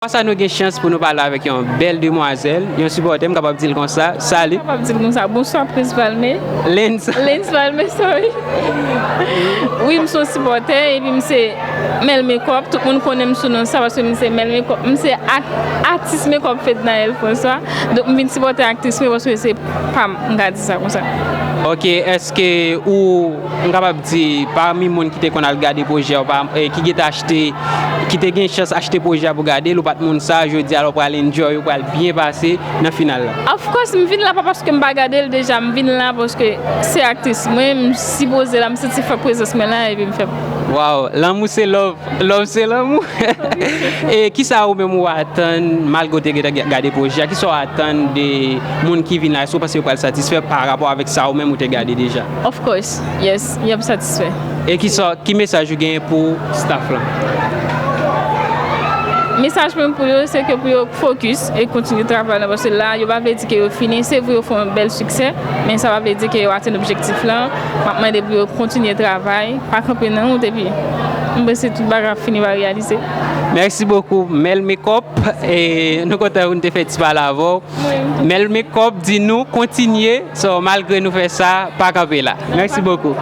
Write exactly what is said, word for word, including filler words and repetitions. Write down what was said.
Apre sa, nou gen chans pou nou pale avèk yon bèl demwazèl, yon sipòtè, m kapab di l konsa. Salut. Kapab di l konsa. Bonswa, Prince Valmé. Lens. Lens Valmé, sorry. Wi, m se yon sipòtè, epi m se Mel Makeup. Tout moun konnen m sou non sa, paske m se Mel Makeup. M se ak-, atis makeup Fednaelle François. Donk, m vin sipòte aktris mwen, paske se pa m, m ka di sa konsa. Ok, èske ou, m kapab di, pami moun ki te konn al gade pwojè, ou pa, eh, ki gen te achte, ki te gen chans achte pwojè a pou gade l, ou pa t moun sa, jodi a la, ou pral enjoy, ou pral byen pase nan final la? Of course, m vin la pa paske m pa gade l deja, m vin la paske se aktris mwen, m sipoze la, m santi fòk prezans mwen la, epi m fè. Wow, lanmou se love, love se lanmou. E kisa ou menm ou atann, malgre w te gentan gade pwojè a, kisa w atann de moun ki vin la? Èske w panse yo pral satisfè pa rapò avèk sa ou menm ou te gade deja? Of course, yes, y ap satisfè. E kisa, ki mesaj ou genyen pou staff lan? Mesaj mwen pou yo, se ke pou yo focus e kontinye travay la, paske la, yo pa vle di ke yo fini. Se vre, yo fè yon bèl siksè, men sa pa vle di ke yo atenn objektif lan. M ap mande pou yo kontinye travay, pa kanpe nan wout, epi m panse tout bagay ap fini pa reyalize. Mèsi bokou, Mel Makeup. E nou kontan nou te fè ti pale avè w. Mel Makeup di nou kontinye, so malgre nou fè sa, pa kanpe la. Mèsi bokou.